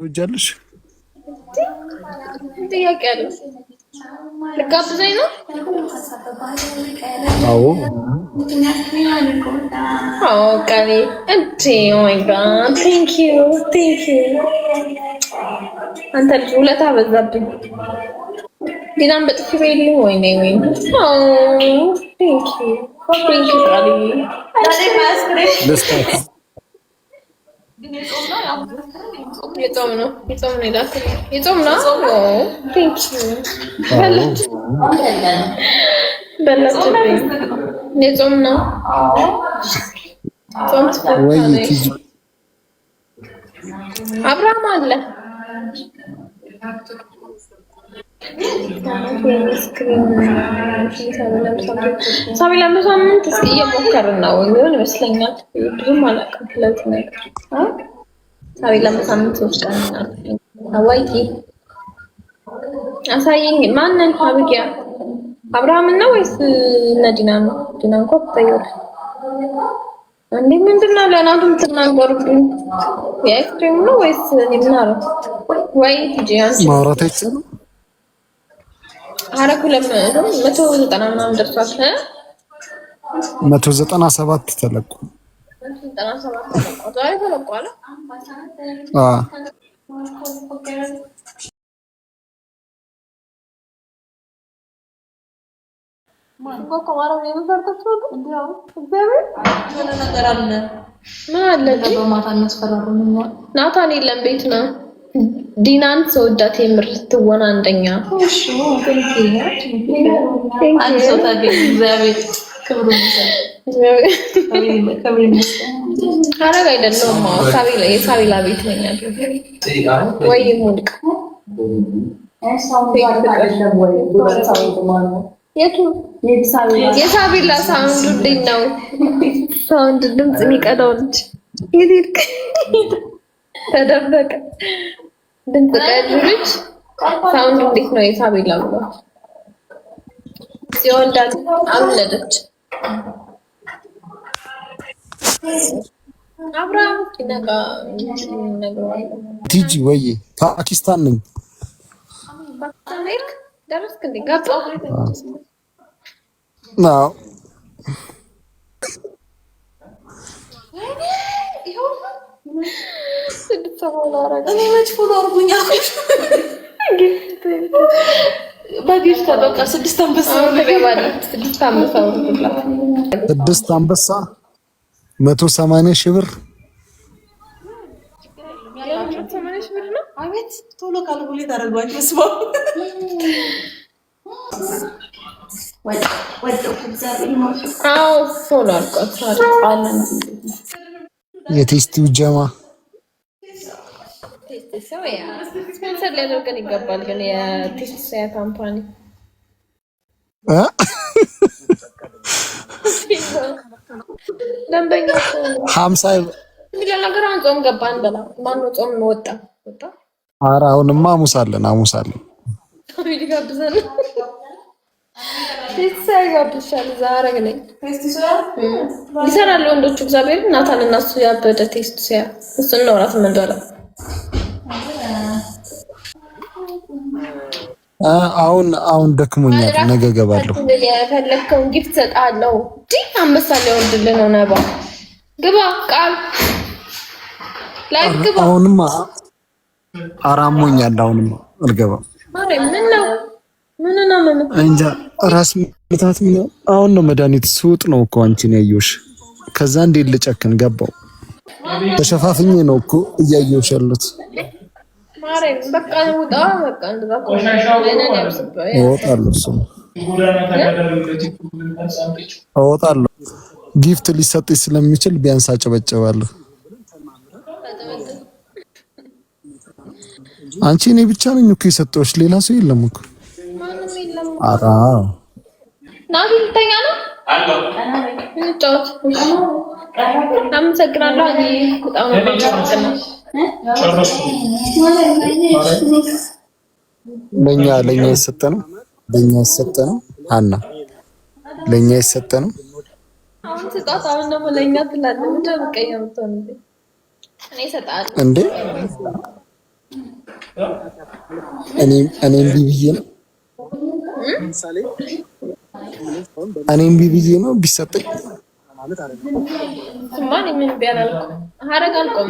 ትወጃለሽ? ጥያቄ አለው። ልጋብዘኝ ነው? አዎ። አዎ ቃሌ እንዴ! Oh my God, thank you, thank you። አንተ ልጅ ውለታ በዛብኝ። ዲናን በጥፊ በይልኝ። ወይኔ ወይኔ! Oh, thank you, thank you ቃሌ። ልስጣት። የጾም ነው፣ የጾም ነው የላክልኝ፣ የጾም ነው። Thank you። በላች በላችብኝ። የጾም ነው። ጾም ወይ ትፈታለች። ቲጂ። አብርሃም አለ። ሳቢላ በሳምንት እስኪ እየሞከርን ነው የሚሆን ይመስለኛል። ብዙም አላውቅም ስለዚህ ነገር። ሳቢላ በሳምንት 3 ቀን አዋይ አሳየኝ። ማንን? አብጊያ አብርሃምን ነው ወይስ እነ ዲና ነው? ዲና እንኳ ትታያለች እንዴ? ምንድን ነው ለናቱ የምትናገሩብኝ? የአይስክሬም ነው ወይስ እኔ ምን አደረኩ? ወይ ቲጂ አንቺ። ማውራት አይቻልም። አረኩ 190 ምናምን ደርሷል። 197 ተለቁ። 197 ተለቋል። ዛሬ ተለቋል። አዎ። የሆነ ነገር አለ። ምን አለ? በማታ እናስፈራሩን። ናታን የለም ቤት ነው። ዲናን ሰወዳት የምር ትወና አንደኛ። አንድ ሰው ታገኝ። እግዚአብሔር ክብሩ ክብሩ ይመስገን። ሀረግ አይደለሁም። አዎ ሳቢላ የሳቢላ ቤት ነኝ ያለሁት። ወይ ሙልቅ የቱ የሳቢላ sound ኡ እንዴት ነው? Sound ድምጽ የሚቀዳው ልጅ የት ሄድክ? ተደበቀ። ድምጽ ቀዱ ልጅ sound እንዴት ነው የሳቢላ ብሏል። ጽዮን ዳን አልወለደች። አብርሃም ሲነቃ እነግረዋለሁ። ቲጂ ወይ ፓኪስታን ነኝ። ፓኪስታን ሄድክ? ደረስክ እንዴ? ገባ? አዎ። ስድስት ሰው አደረገ። እኔ መች follow አድርጉኝ አልኩሽ። በ gift በቃ ስድስት አንበሳ። አሁን ትገባለች። ስድስት አንበሳ ወርዱላት። ስድስት አንበሳ 180,000 ብር። 180,000 ብር ነው። አቤት ቶሎ calculate አደረጓቸው። በስመ አብ። አዎ follow አድርጓት። የቴስቲው ጀማ። ስፖንሰር ሊያደርገን ይገባል። ግን የቴስት ሶያ company እ? ደንበኛ እኮ ነው። 50 የሚለው ነገር አሁን ጾም ገባ እንበላ። ማነው ጾም ወጣ ወጣ? ኧረ አሁንማ ሐሙስ አለን፣ ሐሙስ አለን። ሊጋብዘን ቴስት ሶያ ይጋብዝሻል። እዛ አረግ ነኝ ይሰራሉ ወንዶቹ። እግዚአብሔር ናታን እና እሱ ያበደ ቴስት ሶያ እሱን ነው እራት የምንበላው። አሁን አሁን ደክሞኛል። ነገ እገባለሁ። የፈለግከውን gift ሰጣለሁ። ዲ አንበሳ ሊወርድልህ ነው። ነባ ግባ፣ ቃል ላይ ግባ። አሁንማ ኧረ አሞኛል። አሁንማ አልገባም። ማርያም ምን ነው? ምን ነው? ምን? እንጃ ራስ ምታት ምን አሁን ነው መድኃኒት ስውጥ ነው እኮ አንቺን ያየሁሽ። ከዛ እንዴት ልጨክን ገባው። ተሸፋፍኜ ነው እኮ እያየሁሽ ያሉት። ማርያም በቃ ውጣ። በቃ እንደዛ ከሆነ አይነን ያብስብህ። እወጣለሁ፣ እሱም እወጣለሁ። Gift ሊሰጥሽ ስለሚችል ቢያንስ አጨበጨባለሁ። አንቺ እኔ ብቻ ነኝ እኮ የሰጠሁሽ፣ ሌላ ሰው የለም እኮ። ማንም የለም። ኧረ ናቲ ልተኛ ነው። እንጫወት። አመሰግናለሁ። እኔ በጣም ነው የማመሰግነው። ለኛ የሰጠ ነው፣ ለኛ የሰጠ ነው ሀና፣ ለኛ የሰጠ ነው። አሁን ስጣት። አሁን ደግሞ ለኛ ትላለህ። ምንድን ነው ምቀኛ የምትሆን እንዴ? እኔ እሰጥሃለሁ። እንዴ? እኔም እምቢ ብዬ ነው። እኔ እምቢ ብዬ ነው ቢሰጠኝ። ስማ እኔ ምን ቢያላልኩ ሀረግ አልቆም።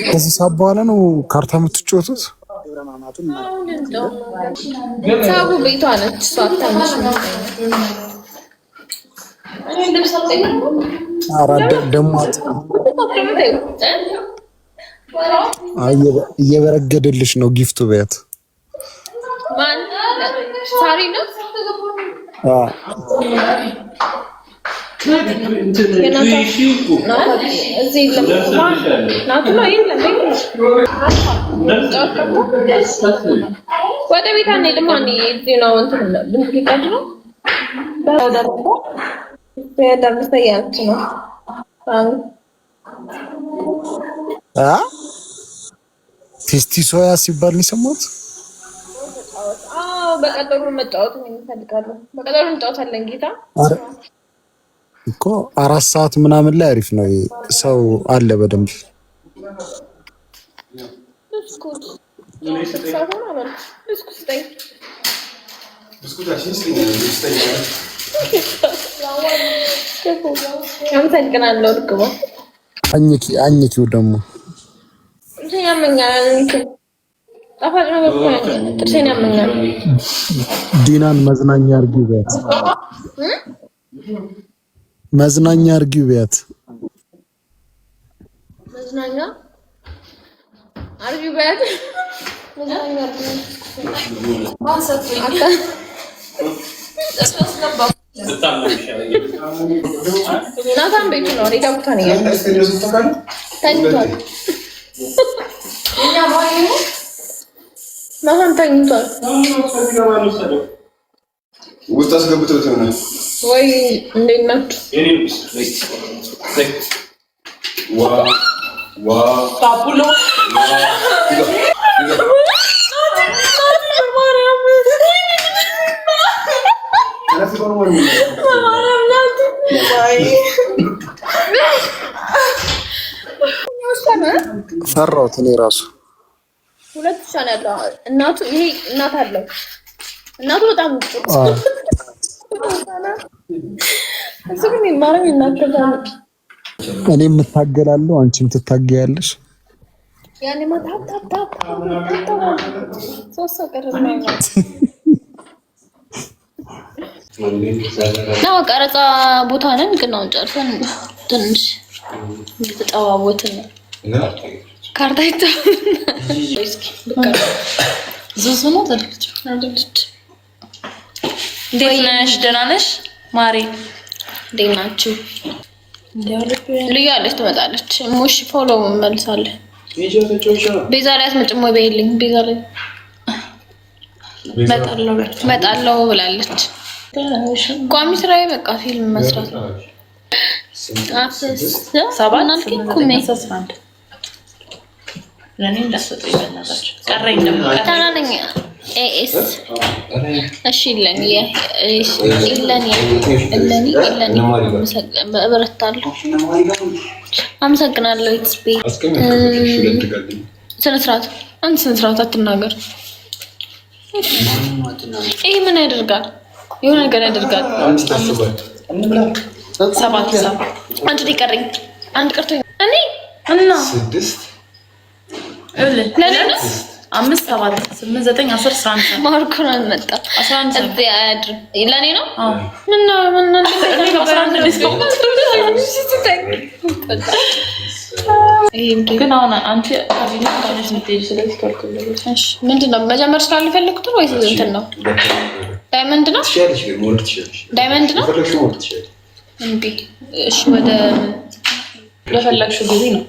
ከዚህ ሰዓት በኋላ ነው ካርታ የምትጫወቱት? ሳቡ ቤቷ ነች። እሷ አታመሽም። ደግሞ እየበረገደልሽ ነው gift ኡ ቤት ማን ሳሪ ነው? ወደ ቤት አንሄድም። እዚህ ነው እንትን ነው ቴስቲ ሶያ ሲባል ነው የሰማሁት። በቀጠሮ መጫወት እንፈልጋለን። በቀጠሮ እንጫወታለን። ጌታ እኮ 4 ሰዓት ምናምን ላይ አሪፍ ነው። ሰው አለ በደንብ። ብስኩት አመሰግናለሁ። እርግቦ አኝኪ አኝኪው ደግሞ ጥርሴን ያመኛል። ጣፋጭ ነገር ጥርሴን ያመኛል። ዲናን መዝናኛ አርጊው ቢያት፣ መዝናኛ አርጊው ቢያት፣ መዝናኛ አርጊው ቢያት፣ መዝናኛ አርጊው። ናታን ቤቱ ነው። ሌላ ቦታ ነው ያለው። ተኝቷል። ናታን ተኝቷል። ውስጥ አስገብተውት ይሆናል ወይ? እንዴት ናችሁ? ፈራሁት እኔ ራሱ። ሁለት ውሻ ነው ያለው። እናቱ ይሄ እናት አለው። እናቱ በጣም እሱ ግን ማረም ይናገራል። እኔም የምታገላለሁ፣ አንቺም ትታገያለሽ። ያኔ ማ tap tap tap tap ሶስት ሰው ቀረ ነው። ቀረጻ ቦታ ነን፣ ግን አሁን ጨርሰን ትንሽ እየተጨዋወትን ነው። ካርታ ዙዙ ነው አይደለች? እንዴት ነሽ? ደህና ነሽ ማሪ? እንዴት ናችሁ? ልዩ አለች፣ ትመጣለች። ሙሽ follow መልሳለን። ቤዛ ላይ አትመጭም ወይ በይልኝ። ቤዛ ላይ እመጣለሁ ብላለች። ቋሚ ስራዬ በቃ ፊልም መስራት ነው። እበረታለሁ። አመሰግናለሁ። ስነ ስርዓት አንድ ስነ ስርዓት አትናገር። ይህ ምን ያደርጋል? የሆነ ነገር ያደርጋል። ሰባት አንድ ቀረኝ፣ አንድ ቀርቶኝ እኔ እና ስድስት 5 7 8 9 10 11 ማርኮን አልመጣም። እዚህ አያድርም። ለእኔ ነው። ግን አሁን አንቺ ምንድን ነው መጀመር ስላልፈለኩት ወይስ እንትን ነው? diamond ነው፣ diamond ነው። እምቢ። እሺ፣ ወደ ለፈለግሽው ጊዜ ነው።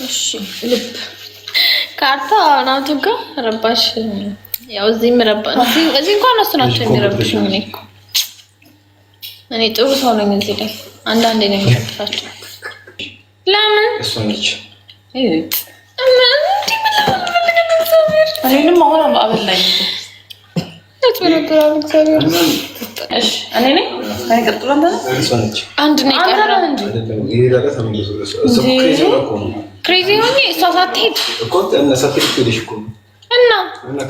እሺ፣ ልብ ካርታ ናቱ ጋር ረባሽ። ያው እዚህም ረባ እዚህ እንኳን እነሱ ናቸው የሚረብሹኝ። እኔ እኮ እኔ ጥሩ ሰው ነኝ። እዚህ ላይ አንዳንዴ ነው የሚረብሻቸው። ለምን እሷ ነች። እኔንም አሁን አበላኝ። አንድ ነው የቀረው። Crazy ሆኜ እሷ ሳትሄድ እና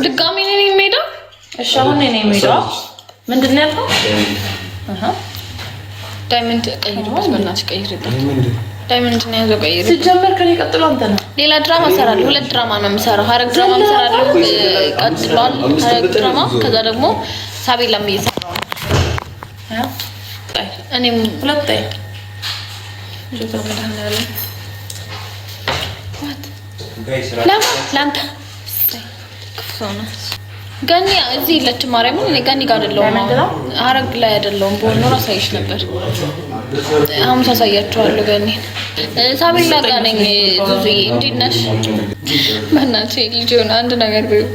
ድጋሚ እኔ ነኝ የምሄደው። እሺ አሁን እኔ ነኝ የምሄደው። ምንድን ነው ያልከው? Diamond ቀይርበት፣ በእናትሽ ቀይርበት። Diamond ነው ያዘው፣ ቀይርበት። ሲጀመር ከኔ ቀጥሎ አንተ ነው። ሌላ ድራማ እሰራለሁ። ሁለት ድራማ ነው የምሰራው። ሀረግ ድራማ እሰራለሁ፣ ቀጥሏል ሀረግ ድራማ። ከዛ ደግሞ ሳቤላም እየሰራሁ ነው። እኔም ሁለት ለአንተ ክፉ ሰው ነው። ገኒ እዚህ የለችም። ማርያምን እኔ ገኒ ጋር አይደለሁም፣ ሀረግ ላይ አይደለሁም። በሆነ ኖሮ አሳይሽ ነበር። ሐሙስ አሳያችኋለሁ። ገኒን ሳቤላ ጋር ነኝ። ዙዙዬ እንዴት ነሽ? በእናትሽ ልጅ የሆነ አንድ ነገር ቢሆን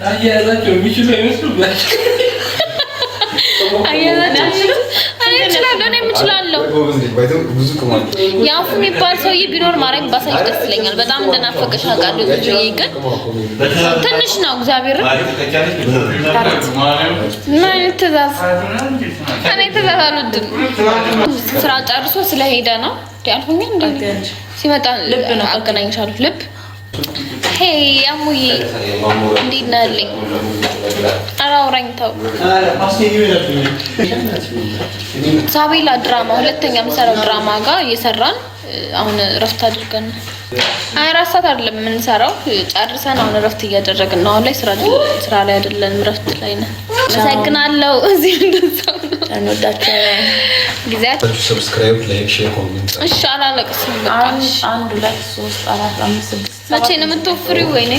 አያያዛቸው የሚችሉ አይመስሉም። አያያዛቸው እኔ እችላለሁ፣ እኔም እችላለሁ። የአፉ የሚባል ሰውዬ ቢኖር ማርያም ባሳይሽ ደስ ይለኛል። በጣም እንደናፈቀሽ አውቃለሁ ዙዙዬ፣ ግን ትንሽ ነው። እግዚአብሔርን ምን አይነት ትእዛዝ! እኔ ትእዛዝ አልወድም። ስራ ጨርሶ ስለሄደ ነው አልፎኛ። እንደ ሲመጣ አገናኝሻለሁ። ልብ hey አሙዬ እንዴት ነህ አለኝ። ኧረ አውራኝ ተው። ሳቤላ ድራማ ሁለተኛ የምሰራው ድራማ ጋር እየሰራን አሁን እረፍት አድርገን ነው። 24 ሰዓት አይደለም የምንሰራው፣ ጨርሰን አሁን እረፍት እያደረግን ነው። አሁን ላይ ስራ ላይ አይደለንም፣ እረፍት ላይ ነን። አመሰግናለሁ። እዚህ እንደዛው ነው። እንወዳቸዋለን። ጊዜያት Subscribe፣ like፣ share፣ comment። እሺ፣ አላለቅስም። በቃ እሺ። 1 2 3 4 5 6 መቼ ነው የምትወፍሪው? ወይኔ